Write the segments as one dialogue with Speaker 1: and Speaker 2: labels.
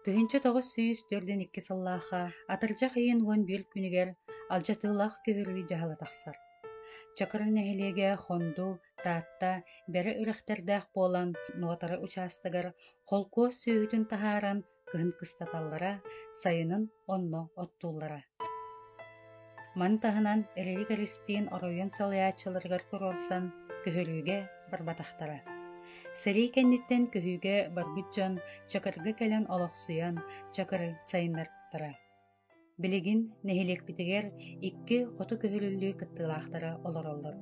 Speaker 1: 1942 сыллаахха атырдьах ыйын 11 күнүгэр алдьатыылаах көһөрүү дьаһала тахсар. Чакыр нэһилиэгэ Хонду, Таатта, Бэрэ үрэхтэрдээх буолан Нуотара учаастагар холкуос сүөһүтүн таһааран кыһын кыстаталлара, сайынын онно оттууллара. Маны таһынан Эрилик Эристиин оройуон салайааччыларыгар туруорсан көһөрүүгэ барбатахтара. Сэрии кэнниттэн көһүүгэ барбыт дьон Чакырга кэлэн олохсуйан Чакыры сайыннарбыттара. Билигин нэһилиэкпитигэр икки хоту көһөрүллүү кыттыылаахтара олороллор.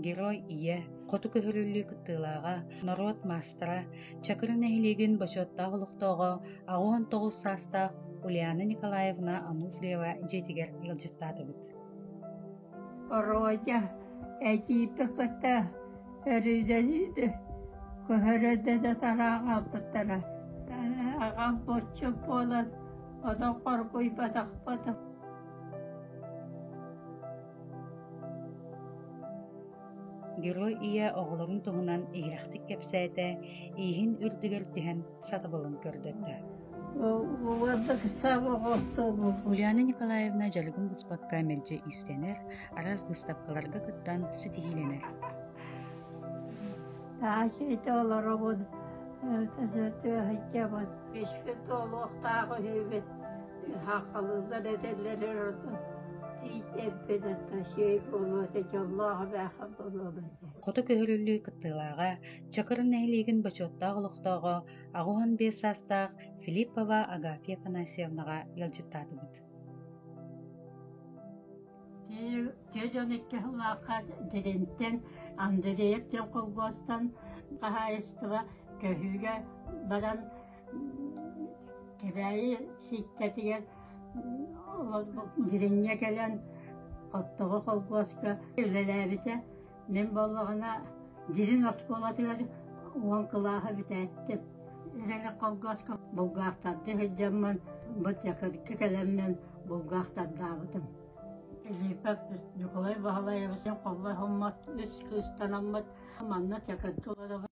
Speaker 1: Герой ийэ, хоту көһөрүллүү кыттыылааҕа, норуот маастара, Чакыр нэһилиэгин бочуоттаах олохтооҕо 89 саастаах Ульяна Николаевна Ануфриева дьиэтигэр ыалдьыттаатыбыт.
Speaker 2: Оройа эдьиийбин кытта өрүүлэлиир көһөрөдө да тараҕалбыттара. Аҕам булчут буолан онон хоргуйбатахпыт.
Speaker 1: Герой ийэ оҕолорун туһунан иһирэхтик кэпсээтэ, ииһин үрдүгэр түһэн сатабылын көрдөрдө. Ульяна Николаевна дьарыгын быспакка мэлдьи иистэнэр, араас быыстапкаларга кыттан ситиһиилэнэр.
Speaker 2: Таасыйда олоробун, тыаһыйдьабын, Испит туолуохтаах үһүбүт, сахалыылар этэллэрин ордук тиийдэрбин үчүгэй буолуо этэ, дьоллоох эбээхэ буолуо этэ.
Speaker 1: Хоту көһөрүллүү кыттыылааҕа, Чакыр нэһилиэгин бочуоттаах олохтооҕо 85 саастаах Филиппова Агафья Афанасьевнаҕа ыалдьыттаатыбыт.
Speaker 2: Тыа дьон икки сыллаахха Диринтэн Андреев диэн холкуостан хаһаайыстыба көһүүгэ баран Кэбээйи Сииттэтигэр Дириҥҥэ кэлэн Хоттоҕо холкуоска үлэлээбитэ. Мин буоллаҕына Дириҥ оскуолатыгар уон кылааһы бүтээттим. Үлэлэх холкуоска булгаахтардыы сылдьаммын бу Чакырга кэлэммин булгаахтардаабытым. Филиппов Ньукулай Баһылайабыс холбоһоммот үс кыыстанаммыт манна Чакырга олоробут.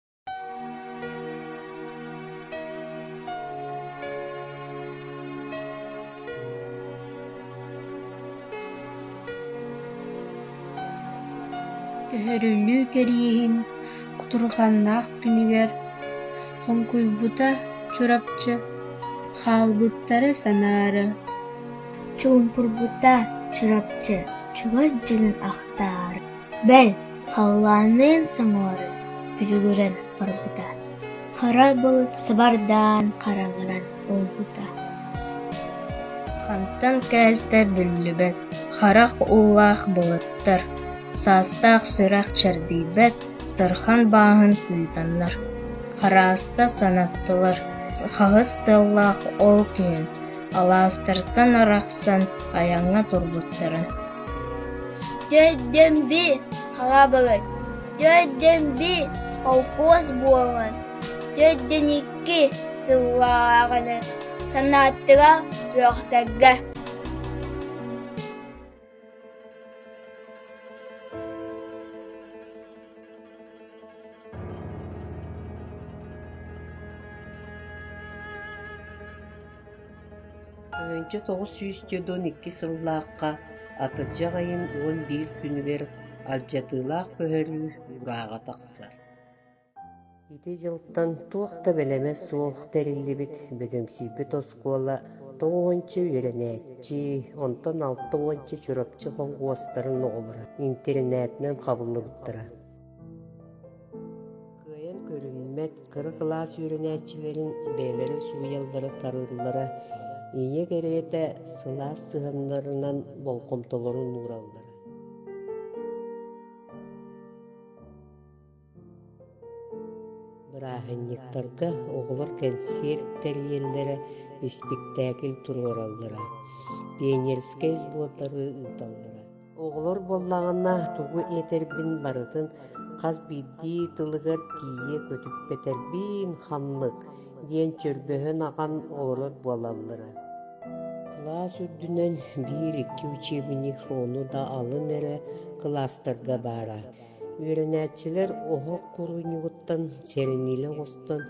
Speaker 3: Көһөрүллүү кэриэһин кутурҕаннаах күнүгэр хоҥкуйбута Чурапчы, хаалбыттары санаары
Speaker 4: Чуумпурбута Чурапчы чугас дьонун ахтаары, бэл, халлаанныын соҥоору бүдүгүрэн барбыта, хара былыт сабардаан хараҥаран ылбыта
Speaker 3: Хантан кээлтэ биллибэт, харах уулаах былыттар, саастаах сүрэх чэрдийбэт сырхан бааһын тыытаннар, харааста санаттылар, хаһыс тыаллаах ол күһүн алаастартан арахсан айаҥҥа турбуттарын
Speaker 4: Төрдүмбү халабырыт, төрдүмбү холкуос буолан, төрдүн икки сыллааҕыны санааттыга сүрэхтэргэ
Speaker 5: 1992 сыллаахха атырдьах ыйын 11 күнүгэр алдьатыылаах көһөрүү уурааҕа тахсар. Ити дьылтан туох да бэлэмэ суох тэриллибит бөдөҥсүйбүт оскуола тоҕуонча үөрэнээччи, онтон алта уонча Чурапчы холхуостарын оҕолоро интэринээтинэн хабыллыбыттара. Кыайан көрүммэт кыра кылаас үөрэнээччилэрин бэйэлэрин сууйаллара тарыыллара, ийэ кэриэтэ сылаас сыһыаннарынан болҕомтолорун уураллара. Бырааһынньыктарга оҕолор кэнсиэр тэрийэллэрэ, испиктээкил туруораллара, пионерскай сбордары ыыталлара. Оҕолор буоллаҕына тугу этэрбин барытын хас биирдии тылыгар тиийэ көтүппэтэрбин ханнык диэн чөрбөһөн ахан олорор буолаллара. Кылаас үрдүнэн биир-икки учебник ону да алын эрэ кылаастарга баара. Үөрэнээччилэр оһох куруунньугуттан чэрэниилэ оҥостон,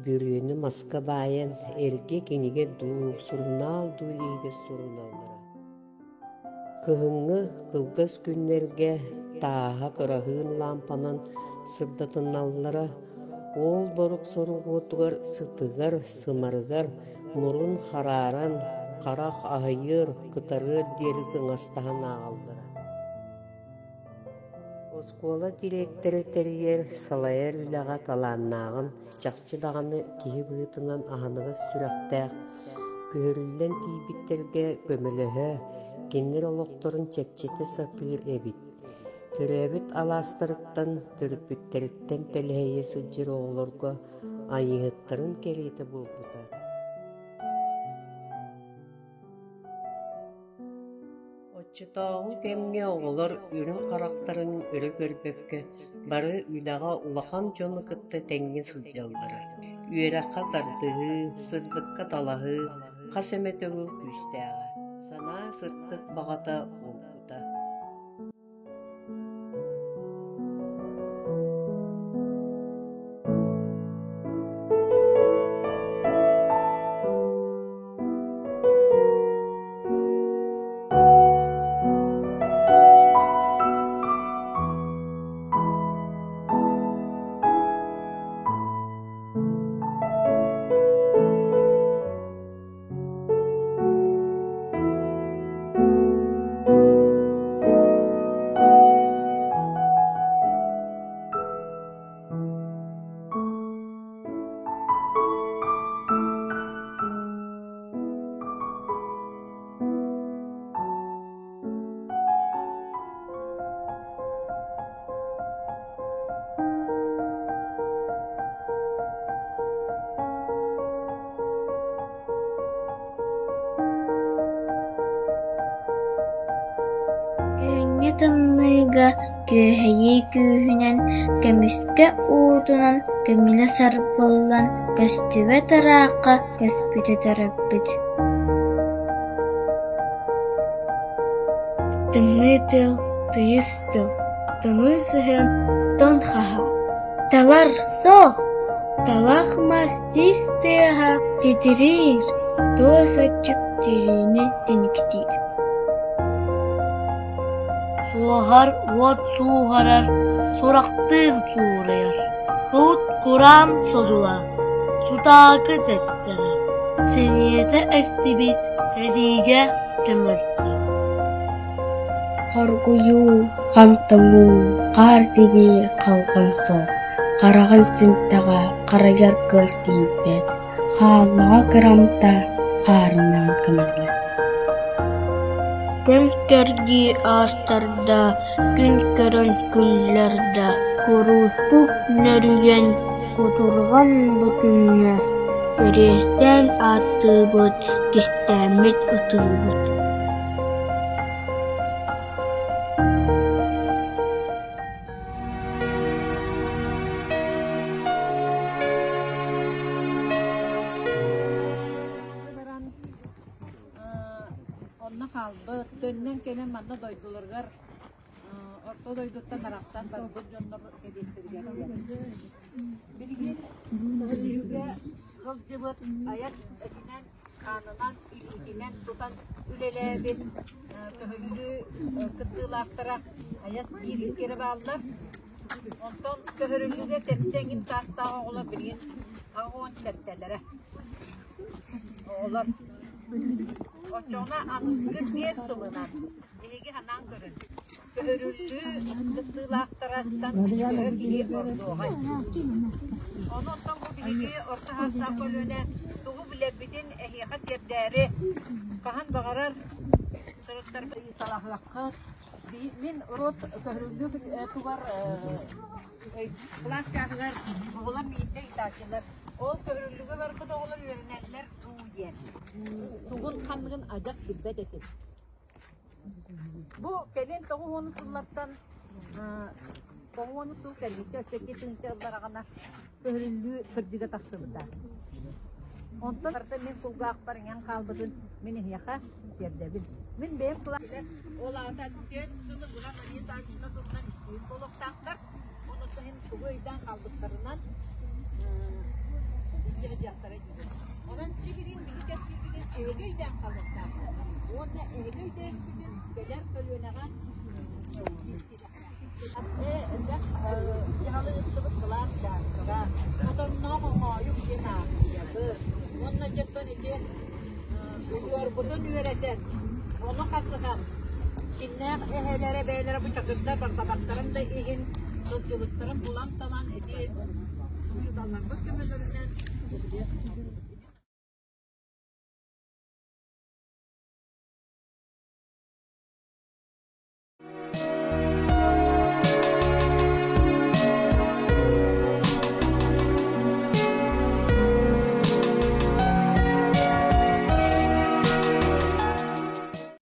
Speaker 5: Бүрүөнү маска баайан, эргэ кинигэ дуу, сурунаал дуу илиигэ суруналлара. Кыһыҥҥы кылгас күннэргэ тааһа кыраһыын лаампанан сырдатыналлара, ол борук соругуотугар сытыгар, сымарыгар мурун харааран, харах аһыйыар, кытарыар диэри кыҥастаһан ааҕаллара. Оскуола дириэктэрэ тэрийэр, салайар үлэҕэ талааннааҕын, чахчы даҕаны киһи быһыытынан аһыныгас сүрэхтээх, күһүрүллэн тиийбиттэргэ көмөлөһө, кинилэр олохторун чэпчэтэ сатыыр эбит. Төрөөбүт алаастарыттан, төрөппүттэриттэн тэлэһийэ сылдьар оҕолорго айыыһыттарын кэриэтэ буолбута. Оччотооҕу кэмҥэ оҕолор үрүҥ харахтарын өрө көрбөккө, бары үлэҕэ улахан дьону кытта тэҥҥэ сылдьаллара. Үөрэххэ тардыһыы, сырдыкка талаһыы хас эмэ төгүл күүстээҕэ, санаа сырдык баҕата буолбута.
Speaker 3: Күһүҥҥү тымныыга күөһэйии күүһүнэн, көмүскэ уутунан көҥүлэ сарбыллан, көстүбэт ыраахха көспүтэ төрөппүт Тымныы тыал, тыйыс тыл, тоҥуй сыһыан тоҥ хаһаа, талар суох, талах мас тиис тыаһа титириир, туос аччык тириини тиниктиир
Speaker 6: Суоһар уот сууһарар, сурахтыын суурайар, Суут-кураан содула, сутаакы тэттэрэр, Сэниэтэ эстибит сэриигэ көмөлтө
Speaker 3: Хоргуйуу, хам тоҥуу, хаар тибии халҕан суох, хараҕын симтэҕэ харайар кыах тиийбэт, хааллаҕа кырамта хаарынан көмөллөр
Speaker 4: Кэм кэрдии аастарда, күн көрөн күллэр да, куруустук нөрүйэн, кутурҕан бу күҥҥэ кэриэстээн ааттыыбыт, кистээммит ытыыбыт
Speaker 7: Онно хаалбыт, төннөн кэлэн манна дойдуларыгар орто дойдуттан арахсан барбыт дьоннор кэбиэстэригэр Билигин көһөрүүгэ сылдьыбыт айар этинэн, хаанынан, илиитинэн тутан үлэлээбит көһөрүү кыттыылаахтара айас биир икки эрэ бааллар. Онтон көһөрүллүүгэ сэттэ эҥин саастаах оҕолор билигин 87-лэрэ. Оҕолор оччоҕуна аныгы 5 сылынан биһиги санаан көрүн көһөрүллүү кыттыылаахтарыттан төһө киһи ордуоҕай? Ону оттон бу биһиги орто саастаах көлүөнэ тугу билэрбитин эһиэхэ тиэрдээри хаһан баҕарар сырыттарбыт ыйыталаһыахха мин урут көһөрүллүү тугар кылаас чааһыгар оҕолор биирдэ ыйытааччылар ол көһөрүллүүгэ барбыт оҕолор үөрэнэллэр дуу диэн тугун ханныгын адьас билбэт этим Бу кэлин 90 сыллартан 90 сыл кэлбитэ, өссө 2 ыллараҕына көһөрүллүү кырдьыга тахсыбыта. Онтон барыта мин кулгаахпар иҥэн хаалбытын мин эһиэхэ тиэрдэбин. Мин бэйэм кылаас ол аата 4 сылы быһа Мария Саввична туһунан истибит буолуохтаахтар. Онуттан иһин тугу өйдөөн хаалбыттарынан илдьэ сылдьыахтара диибин. Онон сибилигин биһи кэпсиирбитин эһиги өйдөөн хаалыахтааххыт уонна эһиги өйдөөбүккүтүн кэлэр көлүөнэҕэ Элбэх дьаһалы ыыттыбыт кылаас чаастара, хотонноох оҥоойук диэн аахсыйабыт. Уонна дьэ ити удьуорбутун үөрэтэн, ону хасыһан, кимнээх эһэлэрэ бэйэлэрэ бу чакырдар барбатахтарын да иһин сылдьыбыттарын булан-талан ити учууталларбыт көмөлөрүнэн.